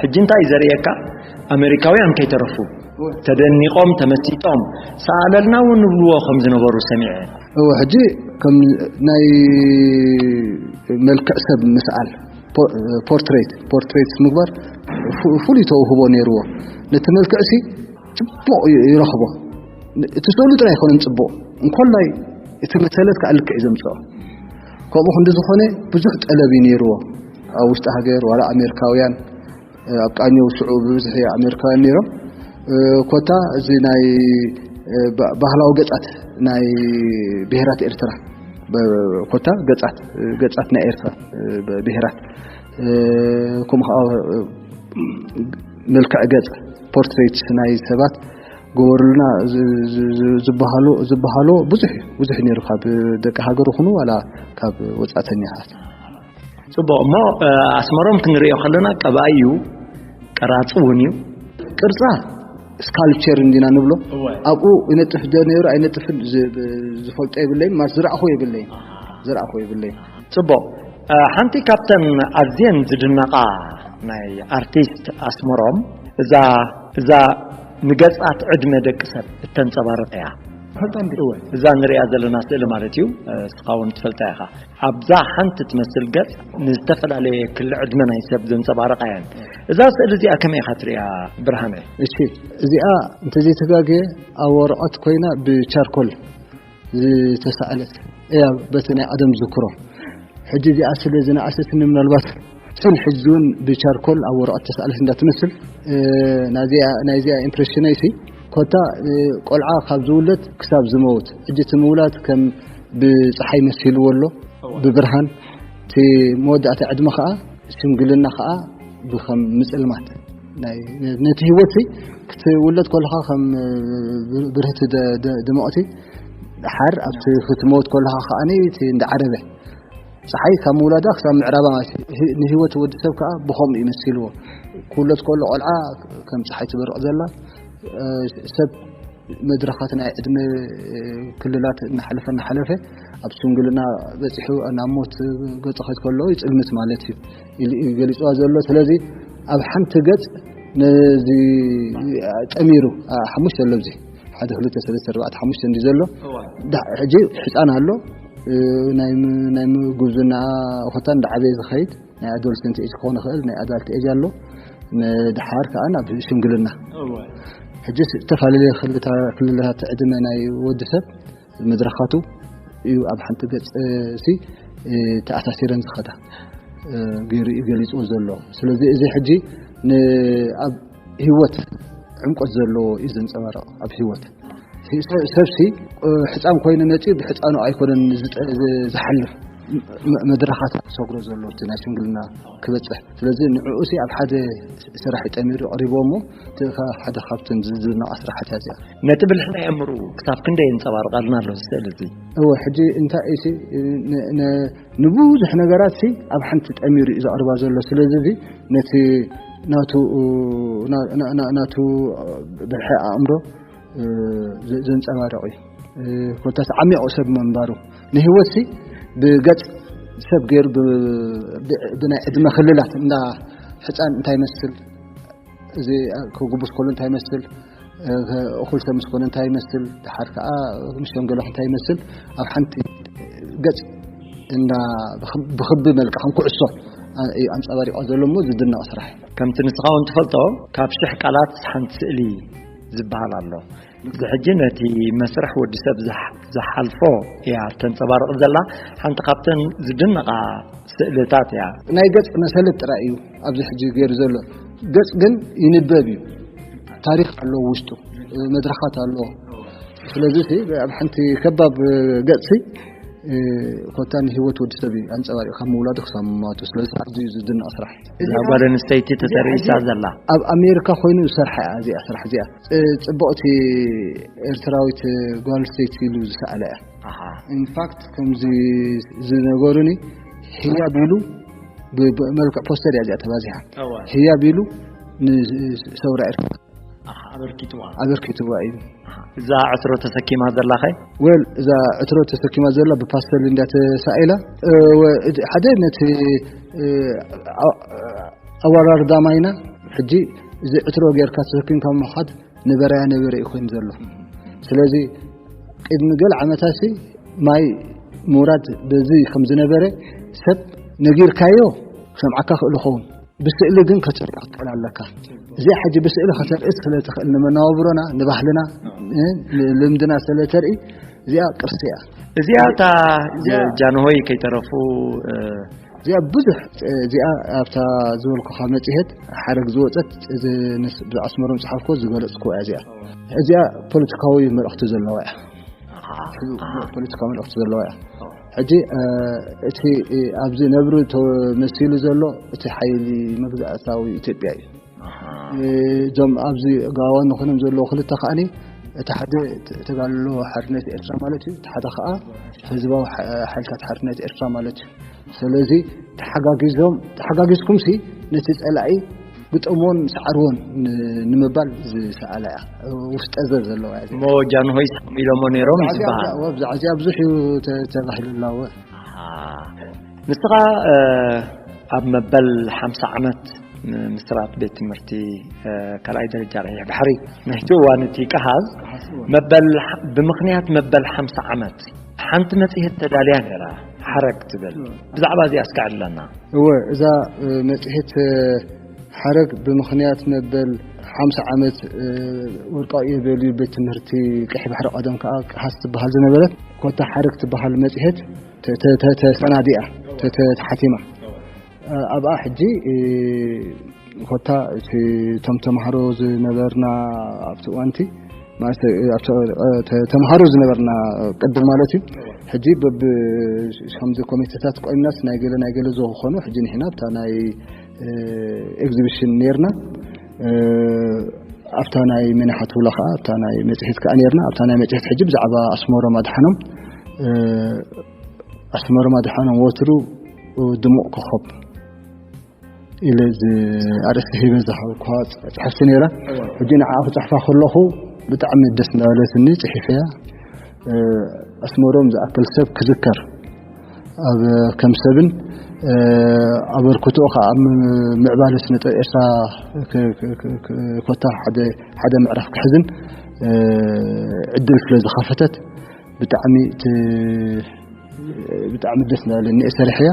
ሕጂ እንታይ እዩ ዘርእየካ? ኣሜሪካውያን ከይተረፉ ተደኒቖም፣ ተመሲጦም፣ ሰኣለልና እውን ንብልዎ ከም ዝነበሩ ሰሚዐ። እወ፣ ሕጂ ከም ናይ መልክዕ ሰብ ምስኣል፣ ፖ- ፖርትሬት ፖርትሬት ምግባር ፉ- ፍሉይ ተውህቦ ነይርዎ። ነቲ መልክዕሲ ጽቡቕ ይ- ይረኽቦ። እቲ ስእሉ ጥራይ ኣይኮነን ጽቡቕ፣ እንኮላይ እቲ መሰለት ከኣ ልክዕ እዩ ዘምጽኦ። ከምኡ ክንዲ ዝኾነ ብዙሕ ጠለብ እዩ ነይርዎ። ኣብ ውሽጢ ሃገር ዋላ ኣሜሪካውያን፣ ኣብ ቃኘው ሽዑ ብብዝሒ ኣሜሪካውያን ነይሮም። ኮታ እዚ ናይ ባ- ባህላዊ ገጻት ናይ ብሄራት ኤርትራ፣ ብ- ኮታ ገጻት ገጻት ናይ ኤርትራ ብሄራት፣ ከምኡ ከዓ መልክዕ ገጽ፣ ፖርትሬት ናይ ሰባት ገበሩልና ዝ- ዝ- ዝ- ዝበሃሉ ዝበሃሉ ብዙሕ እዩ፣ ብዙሕ ነይሩ፣ ካብ ደቂ ሃገር ይኹኑ ዋላ ካብ ወጻእተኛታት። ጽቡቕ። እሞ ኣስመሮም ክንሪኦ ከለና ቀባኢ እዩ፣ ቀራጺ እውን እዩ። ቅርጻ ስካልፕቸር እንዲና ንብሎ። ኣብኡ ይነጥፍ ዶ ነይሩ ኣይነጥፍን ዝ- ዝፈልጦ የብለይን፣ ማለት ዝረኣኹ የብለይን፣ ዝረኣኹ የብለይን። ጽቡቕ። ሓንቲ ካብተን ኣዝየን ዝድነቓ ናይ ኣርቲስት ኣስመሮም እዛ እዛ ንገጻት ዕድመ ደቂ ሰብ እተንጸባርቕ እያ። እዛ ንሪኣ ዘለና ስእሊ ማለት እዩ። እስኻ እውን ትፈልጣ ኢኻ። ኣብዛ ሓንቲ ትመስል ገጽ ንዝተፈላለየ ክሊ ዕድመ ናይ ሰብ ዘንጸባርቓ እየን። እዛ ስእሊ እዚኣ ከመይ ኢኻ ትሪኣ ብርሃነ? እሺ፣ እዚኣ እንተዘይተጋግየ ኣብ ወረቐት ኮይና ብቻርኮል ዝተሳእለት እያ፣ በቲ ናይ ቀደም ዝክሮ። ሕጂ እዚኣ ስለ ዝነኣሰትኒ ምናልባት ጽን ሕጂ እውን ብቻርኮል ኣብ ወረቐት ተሳእለት እንዳትመስል፣ ናዚኣ ናይዚኣ ኢምፕሬሽነይ ሲ ኮታ ቆልዓ ካብ ዝውለድ ክሳብ ዝመውት፣ ሕጂ እቲ ምውላድ ከም ብፀሓይ መሲልዎ ኣሎ፣ ብብርሃን። እቲ መወዳእታ ዕድመ ከዓ ሽምግልና ከዓ ብከም ምፅልማት ናይ ነቲ ህይወት ክትውለድ ከለካ ከም ብርህቲ ድምቕቲ፣ ድሓር ኣብቲ ክትመውት ከለካ ከዓ እቲ እንዳዓረበ ፀሓይ ካብ ምውላዳ ክሳብ ምዕራባ ማለት እዩ። ንህይወት ወዲ ሰብ ከዓ ብከምኡ ይመስልዎ። ክውለድ ከሎ ቆልዓ ከም ፀሓይ ትበርቕ ዘላ፣ ሰብ መድረኻት ናይ ዕድመ ክልላት እናሓለፈ እናሓለፈ ኣብ ሽምግልና በፂሑ ናብ ሞት ገፁ ከይድ ከሎ ይፅልምት ማለት እዩ ኢሉ እዩ ገሊፅዋ ዘሎ። ስለዚ ኣብ ሓንቲ ገፅ ነዚ ጠሚሩ ሓሙሽተ ኣሎ፣ ኣብዚ ሓደ ክልተ ሰለስተ ኣርባዕተ ሓሙሽተ እንዲ ዘሎ። ሕጂ ሕፃን ኣሎ፣ ናይ ጉብዝና ኮታ እንዳዓበየ ዝኸይድ ናይ ኣዶልሰንት ኤጅ ክኾን ይኽእል፣ ናይ ኣዳልት ኤጅ ኣሎ፣ ንድሓር ከዓ ናብ ሽምግልና። ሕጂ ዝተፈላለየ ክልላታት ዕድመ ናይ ወዲ ሰብ መድረኻቱ እዩ ኣብ ሓንቲ ገፅ ሲ ተኣሳሲረን ዝኸዳ ገይሩ እዩ ገሊፅዎ ዘሎ። ስለዚ እዚ ሕጂ ኣብ ህይወት ዕምቆት ዘለዎ እዩ ዘንፀባርቕ። ኣብ ህይወት ሰብሲ ሕፃን ኮይኑ መፂኡ ብሕፃኑ ኣይኮነን ዝሓልፍ፣ መድረኻት ክሰግሮ ዘሎ እቲ ናይ ሽምግልና ክበፅሕ። ስለዚ ንዕኡ ሲ ኣብ ሓደ ስራሕ ጠሚሩ ኣቕሪቦ እሞ ሓደ ካብትን ዝድነቓ ስራሓት እያ እዚኣ። ነቲ ብልሒ ናይ ኣእምርኡ ክሳብ ክንደይ የንፀባርቐልና ኣሎ እዚ ስእሊ እዚ? እወ፣ ሕጂ እንታይ እዩ ሲ ንብዙሕ ነገራት ሲ ኣብ ሓንቲ ጠሚሩ እዩ ዘቕርባ ዘሎ። ስለዚ እዚ ነቲ ናቱ ናቱ ብልሒ ኣእምሮ ዘንጸባርቕ እዩ። ኮታስ ዓሚቑ ሰብ ምንባሩ ንህይወት ሲ ብገጽ ሰብ ገይሩ ብናይ ዕድመ ክልላት እንዳ ሕፃን እንታይ ይመስል፣ እዚ ክጉብስ ከሎ እንታይ ይመስል፣ እኹል ሰብ ምስ ኮነ እንታይ ይመስል፣ ድሓር ከኣ ምስ ሸምገለ እንታይ ይመስል፣ ኣብ ሓንቲ ገጽ እንዳ ብኽቢ መልክዕ ከም ኩዕሶ እዩ ኣንጸባሪቖ ዘሎ እሞ ዝድነቕ ስራሕ እዩ። ከምቲ ንስኻ እውን ትፈልጦ ካብ ሽሕ ቃላት ሓንቲ ስእሊ ዝበሃል ኣሎ። እዚ ሕጂ ነቲ መስርሕ ወዲ ሰብ ዝሓ- ዝሓልፎ እያ ተንጸባርቕ ዘላ። ሓንቲ ካብተን ዝድነቓ ስእልታት እያ። ናይ ገጽ መሰለት ጥራይ እዩ ኣብዚ ሕጂ ገይሩ ዘሎ። ገጽ ግን ይንበብ እዩ። ታሪኽ ኣለዎ ውሽጡ፣ መድረኻት ኣለዎ። ስለዚ እቲ ኣብ ሓንቲ ከባብ ገጽ ኮታ ንህይወት ወዲ ሰብ እዩ ኣንጸባሪቑ ካብ ምውላዱ ክሳብ ምማቱ። ስለዚ ኣዝዩ ዝድነቕ ስራሕ። እዛ ጓል ኣንስተይቲ ተተርእሳ ዘላ ኣብ ኣሜሪካ ኮይኑ ዝሰርሓ እያ እዚኣ ስራሕ እዚኣ። ጽ- ጽብቕቲ ኤርትራዊት ጓል ኣንስተይቲ ኢሉ ዝሰኣለ እያ። ኢንፋክት ከምዚ ዝነገሩኒ ህያብ ኢሉ ብ- ብመልክዕ ፖስተር እያ እዚኣ ተባዚሓ። ህያብ ኢሉ ንሰውራ ኤርትራ ኣበርኪትዋ ኣበርኪትዋ እዩ። እዛ ዕትሮ ተሰኪማ ዘላኸ? ወል እዛ ዕትሮ ተሰኪማ ዘላ ብፓስተል እንዳ ተሳኢላ። እ፣ ወ- ሓደ ነቲ እ፣ ኣ- ኣወራርዳ ማይና ሕጂ እዚ ዕትሮ ጌርካ ተሰኪምካ ምኻድ ነበረያ ነበረ እዩ ኮይኑ ዘሎ። ስለዚ ቅድሚ ገለ ዓመታሲ ማይ ምውራድ በዚ ከም ዝነበረ ሰብ ነጊርካዮ ክሰምዓካ ክእል ይኸውን። ብስእሊ ግን ከተርኢ ክትክእል ኣለካ። እዚኣ ሕጂ ብስእሊ ከተርኢ ስለ ትኽእል ንመናባብሮና፣ ንባህልና፣ እ፣ ንልምድና ስለ ተርኢ እዚኣ ቅርሲ እያ። እዚኣ እታ እዚኣ ጃንሆይ ከይተረፉ እ፣ እዚኣ ብዙሕ እዚኣ ኣብታ ዝበልኩኻ መጽሔት ሓረግ ዝወጸት እዚ ንስ- ብኣስመሮም ጸሓፍኮ ዝገለጽኩ እያ። እዚኣ እዚኣ ፖለቲካዊ መልእኽቲ ዘለዋ እያ። ፖለቲካዊ መልእኽቲ ዘለዋ እያ። ሕጂ እ፣ እቲ እ፣ ኣብዚ ነብሪ ተመሲሉ ዘሎ እቲ ሓይሊ መግዛእታዊ ኢትዮጵያ እዩ። እ፣ እዞም ኣብዚ ጋዋን ንኾኖም ዘለዉ ክልተ ከኣኒ እቲ ሓደ ተ- ተጋድሎ ሓርነት ኤርትራ ማለት እዩ። እቲ ሓደ ከኣ ህዝባዊ ሓ- ሓይልታት ሓርነት ኤርትራ ማለት እዩ። ስለዚ ተሓጋጊዞም ተሓጋጊዝኩምሲ ነቲ ጸላኢ ግጠምዎን ሰዓርዎን ን- ንምባል ዝሰኣላ እያ። ውስጠ ዘር ዘለዋ እያ። እሞ ጃንሆይ ኢሎሞ ነይሮም እዩ ዝበሃል። ኣብዛ እዚኣ ብዙሕ እዩ ተ- ተባሂሉ ኣለዎ። ንስኻ እ፣ ኣብ መበል ሓምሳ ዓመት ምስራት ቤት ትምህርቲ እ፣ ካልኣይ ደረጃ ቀይሕ ባሕሪ ናይቲ እዋን እቲ ቀሃዝ መበል ሓ- ብምኽንያት መበል ሓምሳ ዓመት ሓንቲ መጽሔት ተዳልያ ነይራ ሓረግ ትብል። ብዛዕባ እዚኣ እስከ ዕለና። እወ እዛ እ፣ መጽሔት እ፣ ሓረግ ብምኽንያት መበል ሓምሳ ዓመት እ፣ ወርቃዊ ኢዮቤልዩ ቤት ትምህርቲ ቀይሕ ባሕሪ ቀደም ከኣ ቀሃስ ትበሃል ዝነበረት ኮታ ሓረግ ትበሃል መጽሔት ተ- ተ- ተ- ተሰናዲኣ ተ- ተ- ተሓቲማ። እ፣ ኣብኣ ሕጂ እ፣ ኮታ እቲ እቶም ተምሃሮ ዝነበርና ኣብቲ እዋንቲ ማለት እ፣ ኣብቲ እ፣ ተ- ተምሃሮ ዝነበርና ቅድም ማለት እዩ። ሕጂ በብ ከምዚ ኮሚቴታት ቆይምናስ ናይ ገለ ናይ ገለ ዝኾኑ ሕጂ ንሕና ኣብታ ናይ እ፣ ኤግዚቢሽን ነርና። እ፣ ኣብታ ናይ መናሓት ውላ ከዓ ኣብታ ናይ መጽሔት ከዓ ነርና። ኣብታ ናይ መጽሔት ሕጂ ብዛዕባ ኣስመሮም ኣድሓኖም እ፣ ኣስመሮም ኣድሓኖም ወትሩ ድሙቕ ኮኸብ ኢለ ዝ- ኣርእስቲ ሂበ ዝሃብኳ ጽ- ጽሕፍቲ ነይራ። ሕጂ ንዓ ክጽሕፋ ከለኹ ብጣዕሚ ደስ እንዳበለትኒ ጽሒፈያ። እ፣ ኣስመሮም ዝኣክል ሰብ ክዝከር ኣብ ከም ሰብን እ፣ ኣበርክትኡ ከዓ ኣብ ም- ምዕባለ ስነ ጥበብ ኤርትራ ክ- ክ- ክ- ክ- ኮታ ሓደ ሓደ ምዕራፍ ክሕዝን እ፣ ዕድል ስለ ዝኸፈተት ብጣዕሚ ት- ብጣዕሚ ደስ እንዳበለኒ እየ ሰሪሐያ።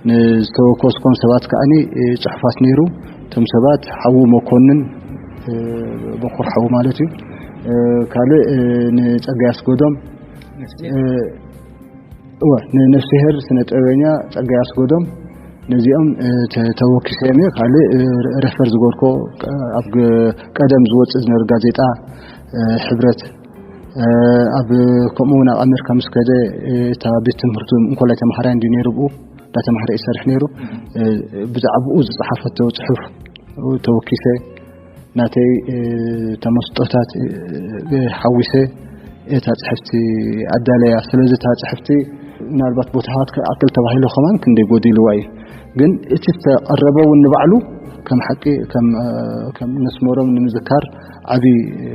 ንዝተወከስኮም ሰባት ከዓኒ እ፣ ጽሑፋት ነይሩ። እቶም ሰባት ሓዉ መኮንን እ፣ በኩር ሓዉ ማለት እዩ። እ፣ ካልእ እ፣ ንጸጋይ ኣስገዶም እ፣ እወ ንነፍስሄር ስነ ጥበበኛ ጸጋይ ኣስገዶም ነዚኦም እ፣ ተ- ተወኪሰ እየ። ካልእ እ፣ ረ- ረፈር ዝገርኮ ቀ- ኣብ ገ- ቀደም ዝወጽእ ዝነበረ ጋዜጣ እ፣ ሕብረት እ፣ ኣብ ከምኡ እውን ኣብ ኣሜሪካ ምስ ከደ እ፣ እታ ቤት ትምህርቱ እንኮላይ ተምሃራይ እንዲ ነይሩ ብኡ እንዳተማህረ ይሰርሕ ነይሩ። እ፣ ብዛዕባኡ ዝጸሓፈቶ ጽሑፍ ተወኪሰ ናተይ እ፣ ተመስጦታት እ፣ ሓዊሰ እታ ጽሕፍቲ ኣዳለያ። ስለዚ እታ ጽሕፍቲ ምናልባት ቦታታት ክኣክል ተባሂሉ ከማን ክንደይ ጎዲልዋ እዩ። ግን እቲ ዝተቐረበ እውን ንባዕሉ ከም ሓቂ ከም እ፣ ከም ነስመሮም ንምዝካር ዓቢ እ፣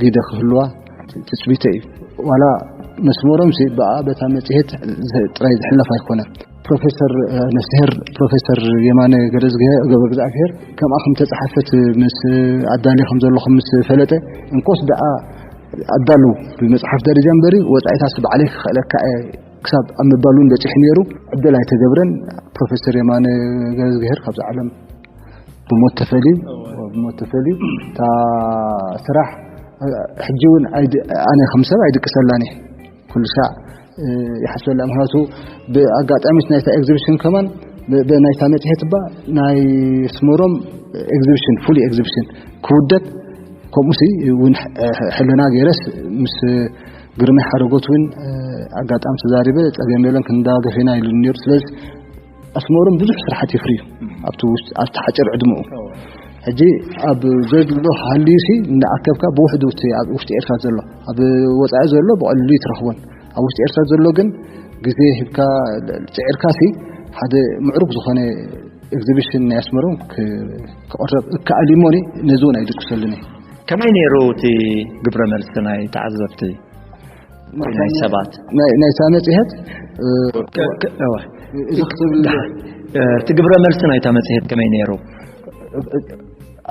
ግደ ክህልዋ ትጽቢተ እዩ። ዋላ መስመሮም ሲ ብኣ በታ መጽሔት ዝ- ጥራይ ዝሕለፍ ኣይኮነን። ፕሮፌሰር እ፣ ነፍስሄር ፕሮፌሰር የማነ ገረዝግሄ- ገብረእግዚኣብሄር ከምኣ ከም ተጻሓፈት ምስ ኣዳሊ ከም ዘለኹም ምስ ፈለጠ እንኮስ ደኣ ኣዳሉ ብመጽሓፍ ደረጃ እምበሪ ወጻኢታት ባዕለይ ክኽእለካ እየ ክሳብ ኣብ ምባሉ በጺሑ ነይሩ። ዕድል ኣይተገብረን። ፕሮፌሰር የማነ ገረዝግሄር ካብዚ ዓለም ብሞት ተፈልዩ። ብሞት ተፈልዩ። እታ ስራሕ ሕጂ እውን ኣይድ- ኣነ ከም ሰብ ኣይድቅሰላን እየ። ኩሉ ሳዕ ይሓስበላ። ምክንያቱ ብኣጋጣሚት ናይታ ኤግዚቢሽን ከማን፣ ብ- ብናይታ መፅሄት ባ ናይ ኣስመሮም ኤግዚቢሽን፣ ፉል ኤግዚቢሽን ክውደብ፣ ከምኡ ሲ እውን ሕልና ገይረስ ምስ ግርማይ ሓረጎት እውን ኣጋጣሚ ተዛሪበ፣ ፀገም የለን ክንዳገፍ ኢና ኢሉ ነይሩ። ስለዚ ኣስመሮም ብዙሕ ስራሓት ይፍርዩ ኣብቲ ውሽጢ፣ ኣብቲ ሓፂር ዕድመኡ። ሕጂ ኣብ ዘሎ ሃልዩ ሲ እንዳኣከብካ ብውሕዱ እቲ ኣብ ውሽጢ ኤርትራ ዘሎ፣ ኣብ ወፃኢ ዘሎ ብቐሊሉ ይትረኽቦን፣ ኣብ ውሽጢ ኤርትራ ዘሎ ግን ግዜ ሂብካ ፅዒርካ ሲ ሓደ ምዕሩግ ዝኾነ ኤግዚቢሽን ናይ ኣስመሮም ክ- ክቕረብ እከኣል እሞኒ፣ ነዚ እውን ኣይድቅሰሉን እየ። ከመይ ነይሩ እቲ ግብረ መልሲ ናይ ተዓዘብቲ? ናይ ሰባት ናይ- ናይታ መፅሄት እ፣ ከ- ከ- እወ። እዚ ክትብል እ፣ እቲ ግብረ መልሲ ናይታ መፅሄት ከመይ ነይሩ?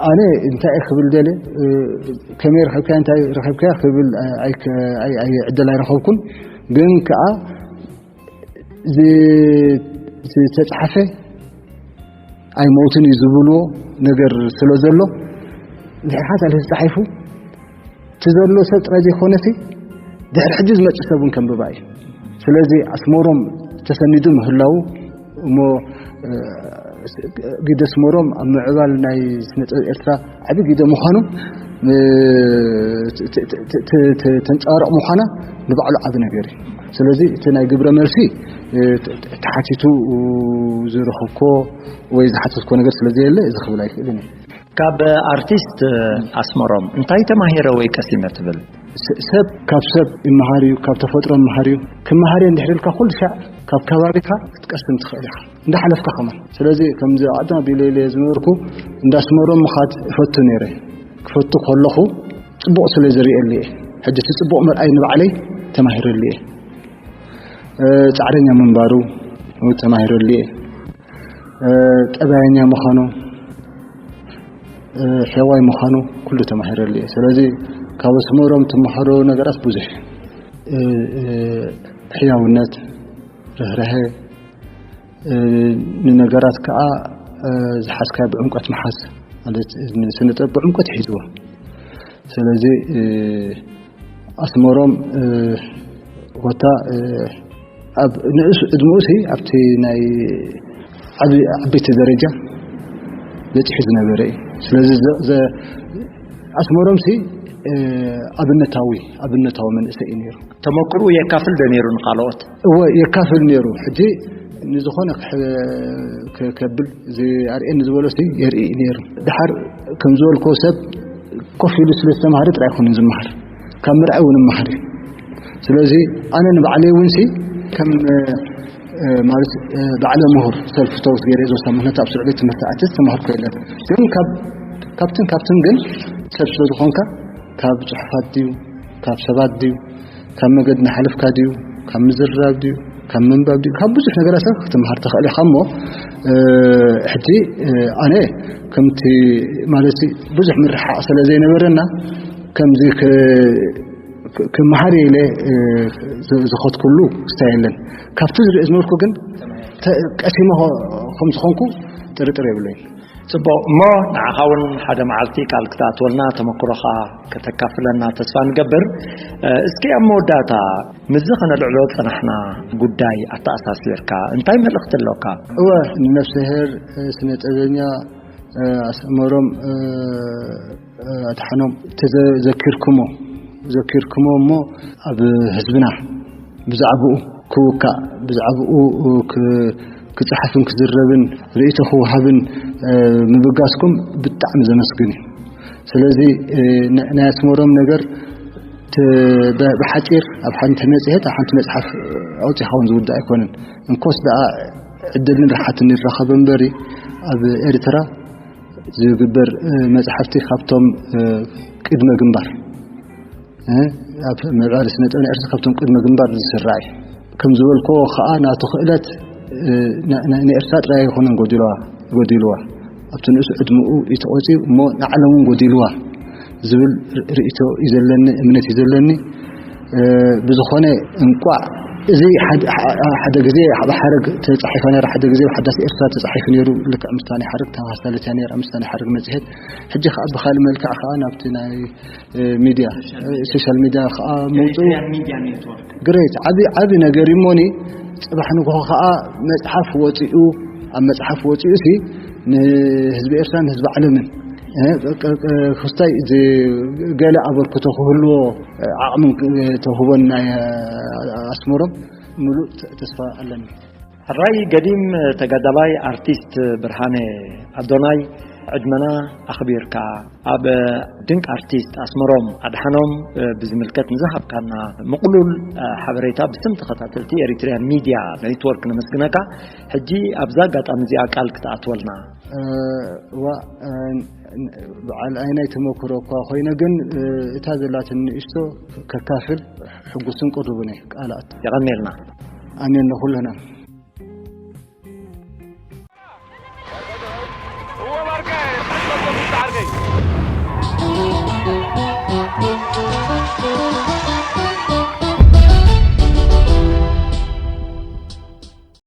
ኣነ እንታይ እየ ክብል ደለ፣ እ፣ ከመይ ረኸብካ፣ እንታይ ረኸብካ ክብል ኣይ- ኣይ- ኣይ- ዕድል ኣይረኸብኩን። ግን ከዓ ዝ- ዝተፅሓፈ ኣይመውትን እዩ ዝብልዎ ነገር ስለ ዘሎ፣ ድሕሪ ሓንሳእ ተፃሒፉ እቲ ዘሎ ሰብ ጥራይ ዘይኮነሲ ድሕሪ ሕጂ ዝመፅእ ሰብ እውን ከንብባ እዩ። ስለዚ ኣስመሮም ተሰኒዱ ምህላው እሞ፣ እ፣ ግደ ኣስመሮም ኣብ ምዕባል ናይ ስነ ጥበብ ኤርትራ ዓቢ ግደ ምዃኑ፣ እ፣ ት- ት- ት- ት- ት- ተንጸባርቕ ምዃና ንባዕሉ ዓቢ ነገር እዩ። ስለዚ እቲ ናይ ግብረ መልሲ፣ እ፣ ት- ት- ተሓቲቱ ዝረኸብኮ ወይ ዝሓተትኮ ነገር ስለ ዘየለ እዚ ክብል ኣይክእልን እየ። ካብ ኣርቲስት ኣስመሮም እንታይ ተማሂረ ወይ ቀሲመ ትብል? ስ- ሰብ ካብ ሰብ ይመሃር እዩ፣ ካብ ተፈጥሮ ይመሃር እዩ። ክመሃር እየ እንድሕር ኢልካ ኩሉ ሻዕ ካብ ከባቢኻ ክትቀስም ትኽእል ኢኻ፣ እንዳሓለፍካ ከማን። ስለዚ ከምዚ ኣቐድም ኣቢለ ኢለ ዝነበርኩ እንዳ ኣስመሮም ምኻድ እፈቱ ነይረ። ክፈቱ ከለኹ ጽቡቕ ስለ ዝርእየሉ እየ። ሕጂ እቲ ጽቡቕ ምርኣይ ንባዕለይ ተማሂረሉ እየ። እ፣ ጻዕረኛ ምንባሩ ተማሂረሉ እየ። እ፣ ጠባየኛ ምዃኑ፣ እ፣ ሕያዋይ ምዃኑ ኩሉ ተማሂረሉ እየ። ስለዚ ካብ ኣስመሮም ትመሃሮ ነገራት ብዙሕ እዩ። እ፣ እ፣ ሕያውነት፣ ርህራሄ፣ እ፣ ንነገራት ከዓ፣ እ፣ ዝሓዝካዮ ብዕምቆት ምሓዝ ማለት፣ ንስነ ጥበብ ብዕምቆት ይሕዝዎ። ስለዚ፣ እ፣ ኣስመሮም፣ እ፣ ኮታ፣ እ፣ ኣብ ንእስ ዕድመኡ ሲ ኣብቲ ናይ ዓቢ- ዓበይቲ ደረጃ በፂሑ ዝነበረ እዩ። ስለዚ ዘ- ዘ- ኣስመሮም ሲ፣ እ፣ ኣብነታዊ ኣብነታዊ መንእሰይ እዩ ነይሩ። ተመክርኡ የካፍል ዶ ነይሩ ንኻልኦት? እወ፣ የካፍል ነይሩ። ሕጂ ንዝኾነ ክሕ- ከ- ከብል ዝኣርእየኒ ዝበሎ ሲ የርኢ ነይሩ። ድሓር ከም ዝበልኮ ሰብ ኮፍ ኢሉ ስለ ዝተማሃረ ጥራይ ኣይኮነን ዝመሃር፣ ካብ ምርኣይ እውን ይመሃር እዩ። ስለዚ ኣነ ንባዕለይ እውን ሲ ከም፣ እ፣ ማለት፣ እ፣ ባዕለ ምሁር ሰልፍ ተውት ገይረ ዝወስዳ፣ ምክንያቱ ኣብ ስዑዲ ትምህርቲ ኣትስ ተማሃርኩ የለን። ግን ካብ- ካብትን ካብትን ግን ሰብ ስለ ዝኾንካ ካብ ጽሑፋት ድዩ፣ ካብ ሰባት ድዩ፣ ካብ መገዲ ናሓለፍካ ድዩ፣ ካብ ምዝርራብ ድዩ፣ ካብ ምንባብ ድዩ፣ ካብ ብዙሕ ነገራት ክትመሃር ትኽእል ኢኻ። እሞ፣ እ፣ ሕጂ፣ እ፣ ኣነ ከምቲ ማለት ብዙሕ ምርሓቕ ስለ ዘይነበረና ከምዚ ክ- ክ- ክመሃር ኢለ፣ እ፣ ዝ- ዝኸድኩሉ ክስታይ የለን። ካብቲ ዝርኢ ዝነበርኩ ግን ተ- ቀሲመ ከ- ከም ዝኾንኩ ጥርጥር የብለይን። ጽቡቕ እሞ፣ ንዓኻ እውን ሓደ መዓልቲ ቃል ክትኣትወልና፣ ተመክሮኻ ከተካፍለና ተስፋ ንገብር። እ፣ እስኪ ኣብ መወዳእታ ምስዚ ከነልዕሎ ዝጸናሕና ጉዳይ ኣተኣሳሲርካ እንታይ መልእኽቲ ኣሎካ? እወ፣ ንነፍስሄር፣ እ፣ ስነ ጥበበኛ፣ እ፣ ኣስመሮም፣ እ፣ እ፣ ኣድሓኖም ተዘኪርኩሞ፣ ዘኪርኩሞ እሞ ኣብ ህዝብና ብዛዕባኡ ክውካእ፣ ብዛዕባኡ ክ- ክጽሓፍን ክዝረብን ርእይቶ ክወሃብን፣ እ፣ ምብጋስኩም ብጣዕሚ ዘመስግን እዩ። ስለዚ፣ እ፣ ን- ናይ ኣስመሮም ነገር ት- ብ- ብሓጺር ኣብ ሓንቲ መጽሔት፣ ኣብ ሓንቲ መጽሓፍ ኣውጺኻ እውን ዝውዳእ ኣይኮነን። እንኮስ ደኣ ዕድልን ርሓትን ይረኸብ እምበሪ ኣብ ኤርትራ ዝግበር፣ እ፣ መጽሓፍቲ ካብቶም፣ እ፣ ቅድመ ግንባር፣ እ፣ ኣብ ምዕባለ ስነ ጥበብ ኤርትራ ካብቶም ቅድመ ግንባር ዝስራዕ እዩ። ከም ዝበልኮ ከኣ ናቱ ክእለት፣ እ፣ ና- ና- ንኤርትራ ጥራይ ኣይኮነን ጎዲልዋ ጎዲልዋ፣ ኣብቲ ንእሱ ዕድመኡ እዩ ተቖጺሩ እሞ ንዓለም እውን ጎዲልዋ ዝብል ር- ርእይቶ እዩ ዘለኒ፣ እምነት እዩ ዘለኒ። እ፣ ብዝኾነ እንቋዕ እዚ ሓደ ግዜ ኣብ ሓረግ ተፃሒፋ ነራ፣ ሓደ ግዜ ሓዳስ ኤርትራ ተፃሒፉ ነይሩ። ልክዕ ምስታኒ ሓረግ ተመሳሳለትያ ነራ ምስታኒ ሓረግ መፅሄት። ሕጂ ከዓ ብካል መልክዕ ከዓ ናብቲ ናይ ሚድያ፣ ሶሻል ሚድያ ከዓ መውፅኡ ግሬት ዓብ ዓብ ነገር እሞኒ። ፅባሕ ንግሆ ከዓ መፅሓፍ ወፂኡ፣ ኣብ መፅሓፍ ወፂኡ ሲ ንህዝቢ ኤርትራን ህዝቢ ዓለምን ክስታይ ገለ ኣበርክቶ ክህልዎ ዓቕምን ተውህቦን ናይ ኣስመሮም ምሉእ ተስፋ ኣለኒ። ሕራይ ገዲም ተጋዳላይ ኣርቲስት ብርሃነ ኣዶናይ፣ ዕድመና ኣኽቢርካ ኣብ ድንቅ ኣርቲስት ኣስመሮም ኣድሓኖም ብዝምልከት ንዝሃብካና ምቕሉል ሓበሬታ ብስም ተኸታተልቲ ኤሪትሪያን ሚድያ ኔትወርክ ነመስግነካ። ሕጂ ኣብዛ ኣጋጣሚ እዚኣ ቃል ክትኣትወልና። እዋ፣ በዓል ኣይናይ ተመክሮ እኳ ኮይነ ግን እታ ዘላትን ንእሽቶ ከካፍል ሕጉስን ቅሩብን እየ። ቃላት የቐንየልና። ኣሜን ንኹልና።